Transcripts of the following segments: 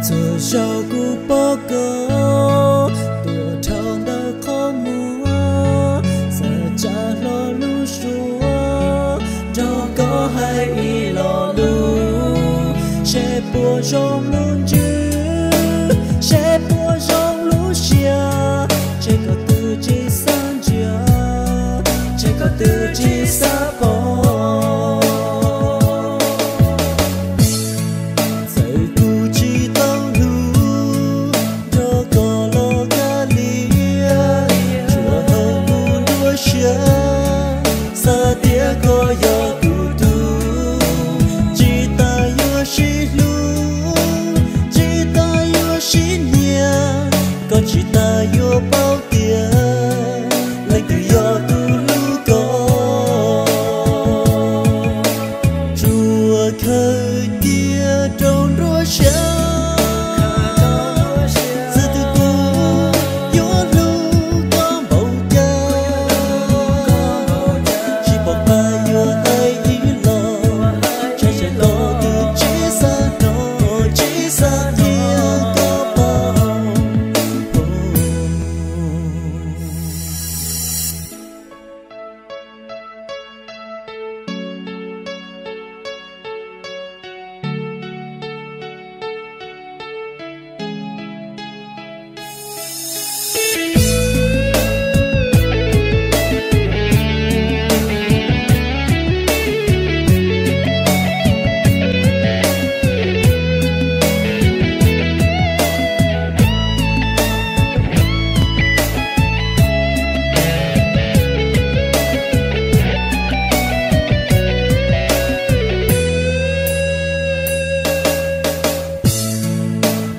Txhua zaus kuv pom koj tuaj dhau ntawm qhov muag, xav tsa hlo lub suab nrog koj hais ib lo lus, seb puas zoo lub ntsws, seb puas zoo lub siab, ntshe koj twb tsis xav ntsia, ntshe koj twb tsis xav pom. Txawm kuv tsis tau hlub nrog koj los kav liam, tsuas hawm mus nruab siab, xav tias koj yog kuv tug. Tsis tas yuav sib hlub, tsis tas yuav sib nyiam, koj tsis tas yuav paub tias leej twg yog tus hlub koj. Tsuas khaws cia rau nruab siab, xav tias kuv yuav hlub koj npaum cas, tsis pom qab yuav hais ib los, ntshai tsam koj twb tsis xav hnov, tsis xav qhia koj paub.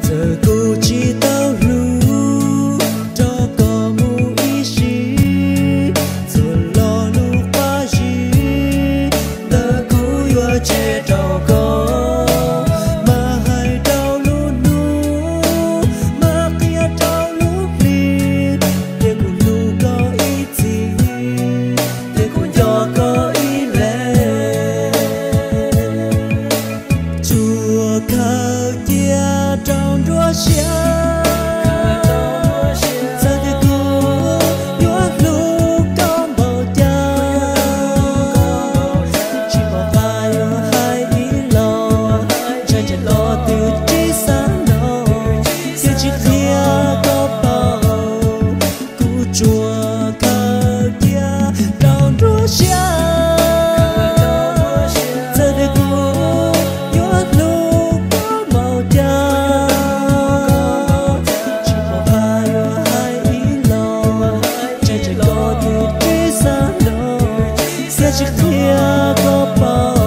Txawm kuv tsis tau hlub nrog koj mus ib sim, txhua lo lus qab zib ntawm kuv yuav tseg rau koj, mas hais rau lub hnub, mas qhia rau lub hli, tias kuv hlub koj ib txhis, tias kuv nco koj ib leeg. Tsuas khaws cia rau nruab siab, xav tias kuv yuav hlub koj npaum cas, tsis pom qab yuav hais ib los, ntshai tsam koj twb tsis xav hnov, thiaj tsis qhia koj paub. Kuv tsuas khaws cia rau nruab siab, txawm tias kuv yuav hlub koj npaum cas, tsis pom qab yuav hais ib los, ntshai tsam koj twb tsis xav hnov, thiaj tsis qhia koj paub.